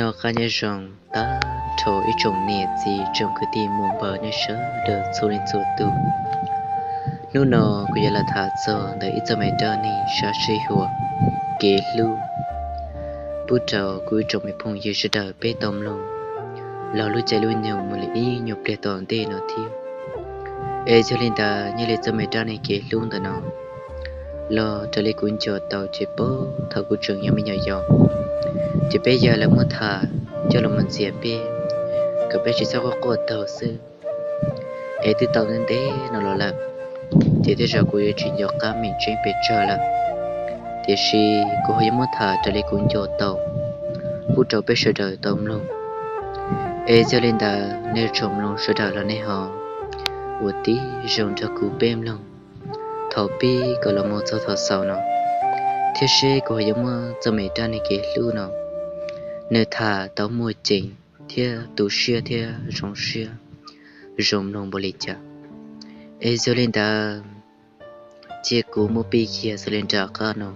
Noj qab nyob zoo tag nrho ib tsoom niam txiv tsoom kwv tij muam npawg nej sawv daws txhua leej txhua tus. Hnub no kuv yuav los tham txog ntawm ib txoj me dab neeg sab sij huam kev hlub pub rau kuv ib tsoom me phooj ywg sawv daws peb tau mloog los lub caij lub nyoog mus li ib nyuag pliag tom ntej no thiab. Es yog li ntawd nyob li txoj me dab neeg kev hlub ntawm no los raws li kuv nco tau ces puag thaum kuv tseem yog me nyuam yaus ces peb yawg lawv muab tham coj los mus ntxias peb kom peb tsis txhob quaj quaj taug xwb. Es twb tau ntev ntev no los lawm ces tej zaum kuv yuav tsis nco qab meem tseeb pes tsawg lawm, tiam sis kuv ho yuav muab tham raws li kuv nco tau pub rau peb sawv daws tau mloog. Es yog li ntawd nej tsoom mloog sawv daws los nej ho ua tib zoo nrog kuv peb mloog thaum pib kom los mus txog thaum xaus no, thiab seb kuv ho yuav muab txoj me dab neeg kev hlub no nws tham tau muaj ceem thiab tu siab thiab zoo siab zoo mloog npaum li cas. Es yog li ntawd cia kuv muab pib kiag xws li nram qab no.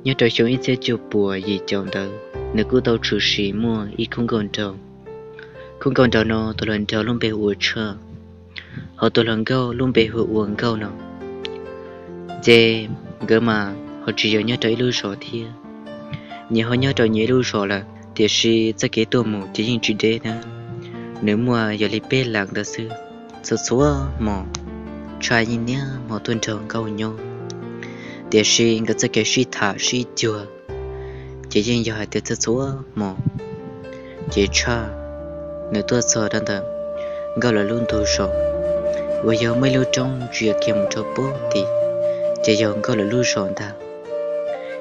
Nyob rau xyoo ib txhiab cuaj puas yim caum ntawd nws kuj tau tshwm sim muaj ib khub nkauj nraug. Khub nkauj nraug no tus hluas nraug lub npe hu ua Tshaj, ho tus hluas nkauj lub npe hu ua Nkauj no. Ces nkawd mas ho tsis yog nyob rau ib lub zos thiab, nyias ho nyob rau nyias ib lub zos lawm tiam sis txoj kev tuaj mus ces yeej tsis deb na, nws muaj yog li peb leeg ntawd xwb. Txhua txhua hmo Tshaj yeej niaj hmo tuaj nrog Nkauj nyob, tiam sis nkawd txoj kev sib tham sib cuag ces yeej yog hais tias txhua txhua hmo ces Tshaj nws tuaj txog rau ntawm Nkauj lawv lub ntug zos uas yog muaj ib lub roob ntsia kiag mus rau puag tim ces yog Nkauj lawv lub zos ntag.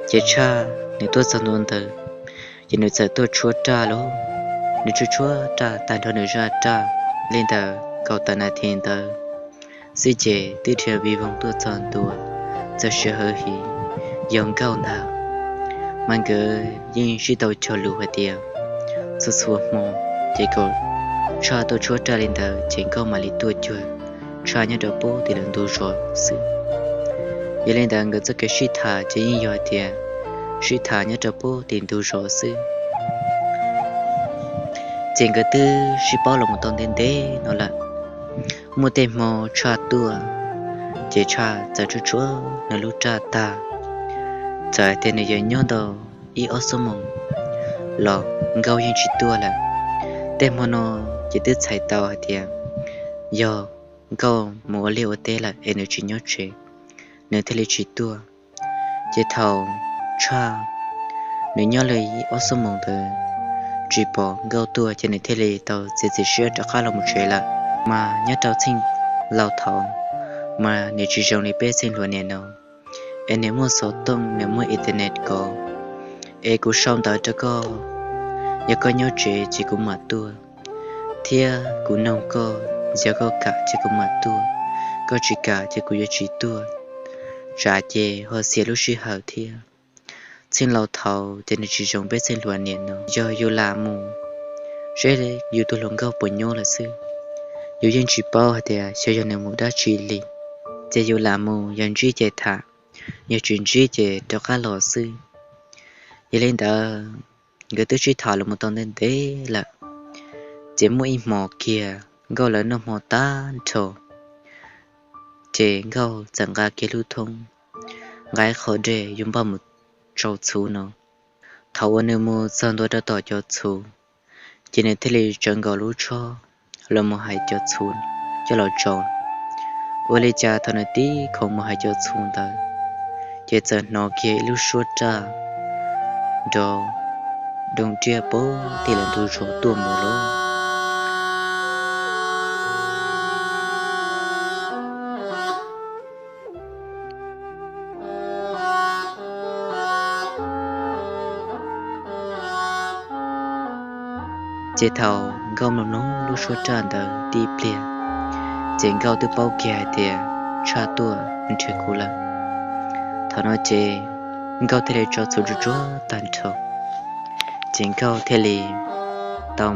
Ces Tshaj nws tuaj txog ntua ntawd ces nws txawm tuaj tshuab raj lauj. Nws tshuab tshuab raj tag nrho nws zaj raj li ntawm kaum tawm nas this ntawd xwb ces twb dhia vij voog tuaj txog ntua. Txog sij hawm his yog Nkauj ntag, mas nkawd yeej sib tau cog lus hais tias txhua txhua hmo ces kom Tshaj tuaj tshuab raj li ntawd ces Nkauj mam li tuaj cuag Tshaj nyob rau puag tim lawv ntug zos xwb. Yog li ntawd nkawd txoj kev sib tham ces yeej yog hais tias sib tham nyob rau puag tim ntug zos xwb. Ces nkawd twb sib paub los mus tau ntev ntev no lawm. Muaj tej hmo Tshaj tuaj ces Tshaj txawm tshuab tshuab nws lub raj tag, txawm hais tias nws yuav nyob ntau ib ob xuab moos los Nkauj yeej tsis tuaj lawm. Tej hmo no ces twb txhais tau hais tias yog Nkauj mus ua liaj ua teb lawm es nws tsis nyob tsev, nws thiaj li tsis tuaj. Ces thaum Tshaj nws nyob li ob xuab moos ntawd tsis pom Nkauj tuaj ces nws thiaj li tau txiav txim siab rov qab los mus tsev lawm. Mas nyob rau txheej laus thaud mas nws tsis zoo li peb txheej hluas niam no, es nws muaj xov tooj nws muaj internet kov, es kuv sau ntawv rau koj, yog koj nyob tsev ces kuv mam tuaj, thiab kuv noog koj, yog koj kam ces kuv mam tuaj, koj tsis kam ces kuv yuav tsis tuaj. Tsam ces ho xiam lub sij hawm thiab. Txheej laus thaud ces nws tsis zoo peb txheej hluas niam no, yog yus lam mus seb yus tus hluas nkauj puas nyob lawm xwb. Yus yeej tsis paub hais tias xyov yog nws mus dab tsi li, ces yus lam mus yog ntsib ces tham, yog tsis ntsib ces rov qab los xwb. Yog li ntawd nkawd twb sib tham los mus tau ntev ntev lawm, ces muaj ib hmos kiag Nkauj lawv noj hmo tag nrho, ces Nkauj txawm nqa kiag lub thoob, nqa ib qho dej yuav npaj mus tsau txhuv no. Thaum uas nws mus txog ntua rau tom cov txhuv, ces nws thiaj li tsawv nkaus lub tshob los mus hais cov txhuv coj los tsau. Ua li cas thaum nws tib khoom mus hais cov txhuv ntawd, ces txawm hnov kiag ib lub suab raj nrov doog riaj puag tim lawv ntug zos tuaj mus lauj. Ces thaum Nkauj mloog mloog lub suab raj ntawd tib pliag, ces Nkauj twb paub kiag hais tias Tshaj tuaj nrhiav kuv lawm. Thaum no ces Nkauj thiaj li tso txhuv tsuag tsuag tag nrho, ces Nkauj thiaj li tau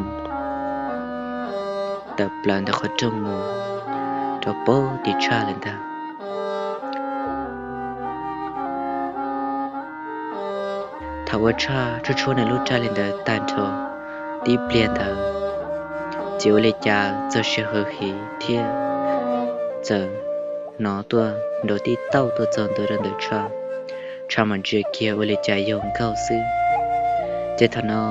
tawm plaws ntawm qhov rooj mus rau pem tim Tshaj lawm ntag. Thaum uas Tshaj tshuab tshuab nws lub raj li ntawd tag nrho tib pliag ntawd, ces ua li cas txog sij hawm heev thiab txawm hnov tuaj nrov tib tauj tuaj txog ntua rau ntawm Tshaj. Tshaj mam ntsia kiag ua li cas yog Nkauj xwb. Ces thaum no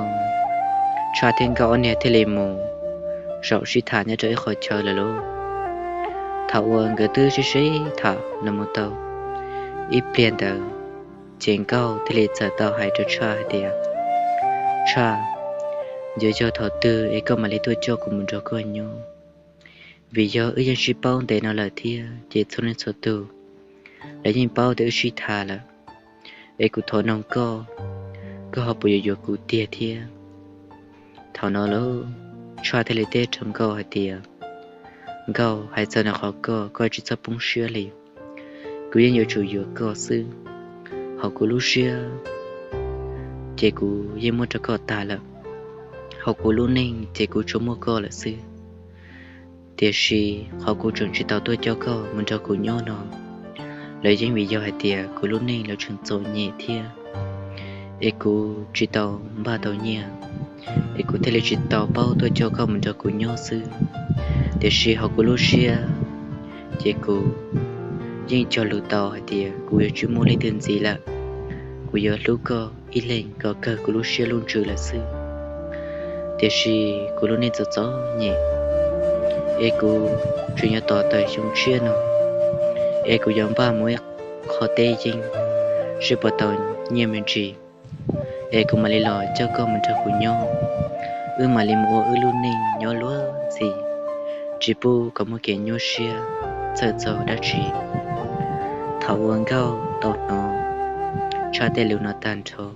Tshaj thiab Nkauj ob niag thiaj li mus zaum sib tham nyob rau ib qho chaw lawm lauj. Thaum uas nkawd twb sib sib tham los mus tau ib pliag ntawd, ces Nkauj thiaj li txawm tau hais rau Tshaj hais tias, Tshaj, yuav yog thaum twg es koj mam li tuaj coj kuv mus nrog koj nyob? Vim yog wb yeej sib paub ntev no lawm thiab, ces txhua leej txhua tus lawv yeej paub tias wb sib tham lawm. Es kuv thov noog koj, koj ho puas yuav yuav kuv tiag thiab? Thaum no lauj, Tshaj thiaj li teb rau Nkauj hais tias, Nkauj, hais txog ntawm qhov koj, koj tsis txhob poob siab li. Kuv yeej yuav tsum yuav koj xwb. Hauv kuv lub siab ces kuv yeej muab rau koj tag lawm. Hauv kuv lub neej ces kuv tsuas muaj koj lawm xwb. Tiam sis qhov kuv tseem tsis tau tuaj coj koj mus nrog kuv nyob no, lawv yeej vim yog hais tias kuv lub neej lawv tseem txom nyem thiab, es kuv tsis tau npaj tau nyiaj, es kuv thiaj li tsis tau paub tuaj coj koj mus nrog kuv nyob xwb. Tiam sis hauv kuv lub siab ces kuv yeej cog lus tau hais tias kuv yuav tsis muaj leej twg ntxiv lawm. Kuv yuav hlub koj ib leeg kom kawg kuv lub siab lub ntsws lawm xwb. Tiam sis kuv lub neej txom txom nyem, es kuv tseem yuav tos tawm xyoo tshiab no, es kuv yuav npaj mus ib qho teb yeeb seb puas tau nyiaj me ntsis, es kuv mam li los coj koj mus nrog kuv nyob. Wb mam li mus ua wb lub neej nyob luag ntxhi, tsis pub kom muaj kev nyuaj siab txhawj txog dab tsi. Thaum uas Nkauj tau hnov Tshaj tej lus no tag nrho,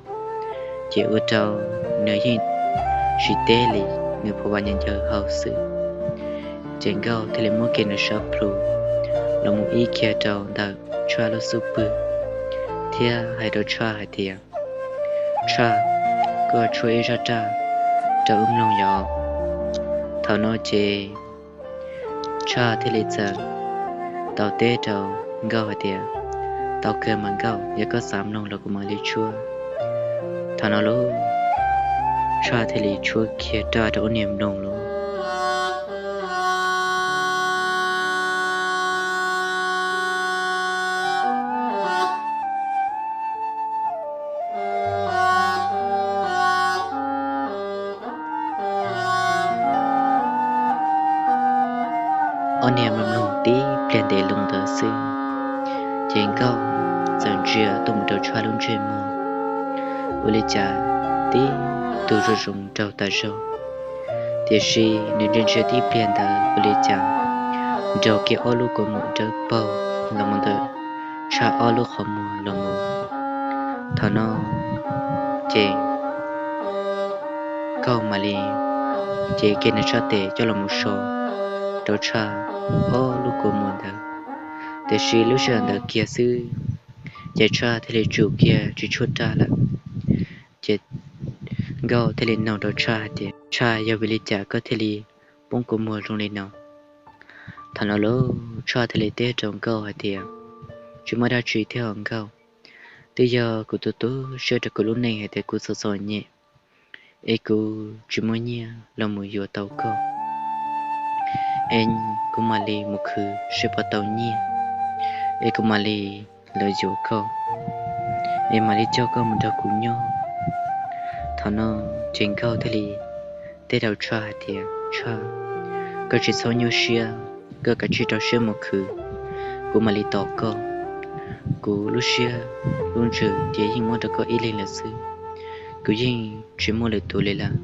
ces ua rau nws yeej tsis teb li, nws pha vas nyias ncaws hauv xwb. Ces Nkauj thiaj li muab kiag nws sab plhu los mus ib kiag rau ntawm Tshaj lub xub pwg, thiab hais rau Tshaj hais tias, Tshaj, koj tshuab ib zaj raj rau wb mloog yom. Thaum no ces Tshaj thiaj li txawm tau teb rau Nkauj hais tias, Tau kawg mas Nkauj, yog koj xav mloog los kuv mam li tshuab. Thaum no lauj, Tshaj thiaj li tshuab kiag raj rau ob niag mloog lauj. Ob niag mloog mloog tib pliag ntev loo ntawd xwb, ces Nkauj txawm ntsia tuaj mus rau Tshaj lub ntsej muag, ua li cas tib tug zoo zoo nraug tas zog. Tiam sis nws ntsia ntsia tib pliag ntawd ua li cas nraug kiag ob lub kua muag dawb paug los mus ntawm Tshaj ob lub qhov muag los mus. Thaum no ces Nkauj mam li cev kiag nws sab tes coj los mus so rau Tshaj ob lub kua muag ntawd. Tiam sis lub sij hawm ntawd kiag xwb, ces Tshaj thiaj li tsum kiag tsis tshuab raj lawm. Ces Nkauj thiaj li nug rau Tshaj hais tias, Tshaj, yog vim li cas koj thiaj li poob kua muag zoo li no? Thaum no lauj, Tshaj thiaj li teb rau Nkauj hais tias, Tsis muaj dab tsi thiab os Nkauj, twb yog kuv tu tu siab rau kuv lub neej hais tias kuv txom txom nyem, es kuv tsis muaj nyiaj los mus yuav tau koj, es kuv mam li mus khwv seb puas tau nyiaj, es kuv mam li los yuav koj, es mam li coj koj mus nrog kuv nyob. Thaum no ces Nkauj thiaj li teb rau Tshaj hais tias, Tshaj, koj tsis txhob nyuaj siab, koj kav tsij rau siab mus khwv, kuv mam li tos koj. Kuv lub siab lub ntsws ces yeej muab rau koj ib leeg lawm xwb, kuv yeej tsis muaj lwm tus li lawm.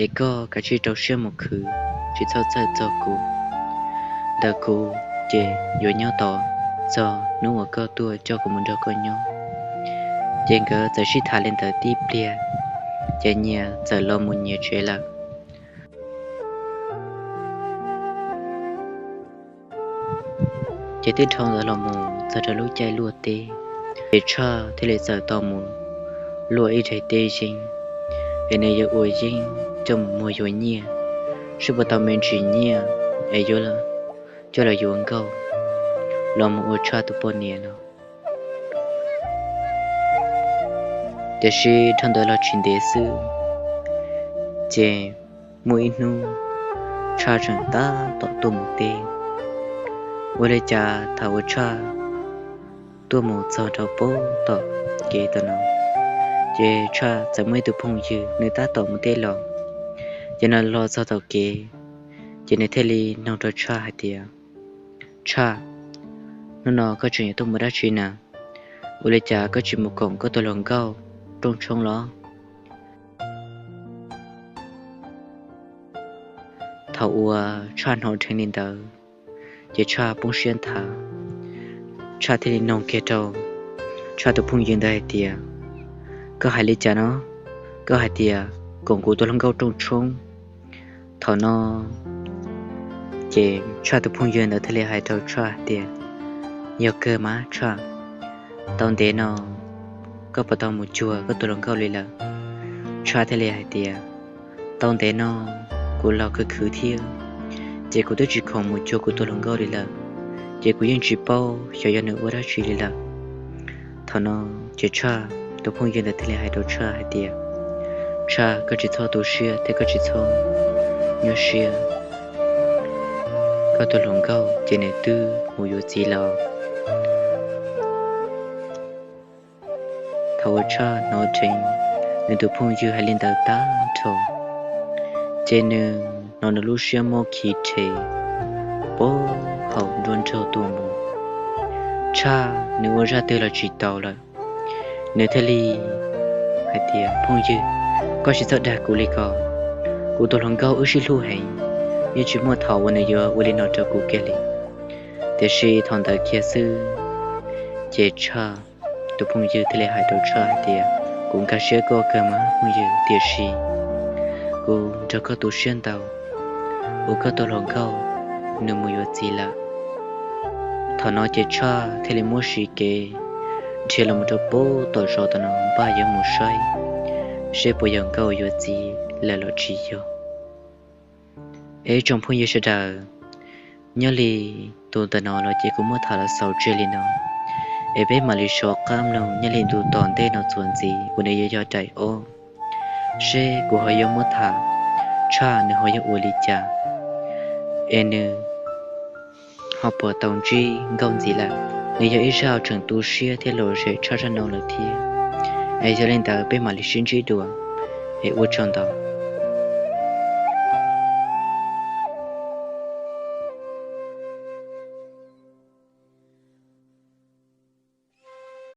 Es koj kav tsij rau siab mus khwv, tsis txhob txhawj txog kuv. Ntawm kuv ces yuav nyob tos txog hnub uas koj tuaj coj kuv mus nrog koj nyob. Ces nkawd txawm sib tham li ntawd tib pliag, ces nyias txawm los mus nyias tsev lawm. Ces tib dhau ntawd los mus txog rau lub caij luaj teb, ces Tshaj thiaj li txawm tau mus luaj ib daim teb yeeb, es nws yuav ua yeeb coj mus muag yuav nyiaj seb puas tau me ntsis nyiaj es yuav coj los yuav nkauj los mus ua Tshaj tus poj niam no. Tiam sis dhau ntawd los tsis ntev xwb, ces muaj ib hnub Tshaj tseem tab tom tuaj mus teb. Ua li cas thaum uas Tshaj tuaj mus txog rau pem tom kev tam no, ces Tshaj txawm muaj ib tug phooj ywg nws tab tom mus teb los. Ces nws los txog tom kev, ces nws thiaj li nug rau Tshaj hais tias, Tshaj, hnub no koj tseem yuav tuaj mus dab tsi na? Ua li cas koj tsis mus koom koj tus hluas nkauj rooj tshoob los? Thaum uas Tshaj hnov dheev li ntawd, ces Tshaj poob siab nthav. Tshaj thiaj li nug kiag rau Tshaj tus phooj ywg ntawd hais tias, Koj hais li cas no? Koj hais tias koom kuv tus hluas nkauj rooj tshoob. Thaum no ces Tshaj tus phooj ywg ntawd thiaj li hais rau Tshaj hais tias, Yog kawg mas Tshaj, tau ntev no koj puas tau mus cuag koj tus hluas nkauj li lawm? Tshaj thiaj li hais tias, Tau ntev no kuv los khwv khwv thiab, ces kuv twb tsis khoom mus cuag kuv tus hluas nkauj li lawm, ces kuv yeej tsis paub xyov yog nws ua dab tsi li lawm. Thaum no ces Tshaj tus phooj ywg ntawd thiaj li hais rau Tshaj hais tias, Tshaj, koj tsis txhob tu siab thiab koj tsis txhob nyuaj siab, koj tus hluas nkauj ces nws twb mus yuav txiv lawm. Thaum uas Tshaj hnov dheev nws tus phooj ywg hais li ntawd tag nrho, ces nws hnov nws lub siab mob khiv rhe poob hauv nruab nrog tuaj mus. Tshaj nws ua zaj twg los tsis tau lawm, nws thiaj li hais tias, Phooj ywg, koj tsis txhob dag kuv li ko. Kuv tus hluas nkauj wb sib hlub heev, yeej tsis muaj thaum uas nws yuav ua li no rau kuv kiag li. Tiam sis thaum ntawd kiag xwb, ces Tshaj tus phooj ywg thiaj li hais rau Tshaj hais tias, Kuv nkag siab koj kawg mas phooj ywg, tiam sis kuv nrog koj tu siab ntau, uas koj tus hluas nkauj nws mus yuav txiv lawm. Thaum no ces Tshaj thiaj li muab siv kev dhia los mus rau pem tom zos tam no npaj yuav mus saib seb puas yog nkauj yuav txiv lawm los tsis yog. Es tsoom phooj ywg sawv daws, nyob li tus ntawm no los ces kuv muab tham los xaus tseg li no, es peb mam li sib qab mloog nyob li tus tom ntej no txuas ntxiv uas nws yuav yog daim ob, seb kuv ho yuav muab tham Tshaj nws ho yuav ua li cas, es nws ho puas tau ntsib nkauj ntxiv lawm. Nws yog ib zaj tseem tu siab thiab lom zem tshaj zaj no lawm thiab. Es yog li ntawd peb mam li sib ntsib dua, es ua tsaug ntau.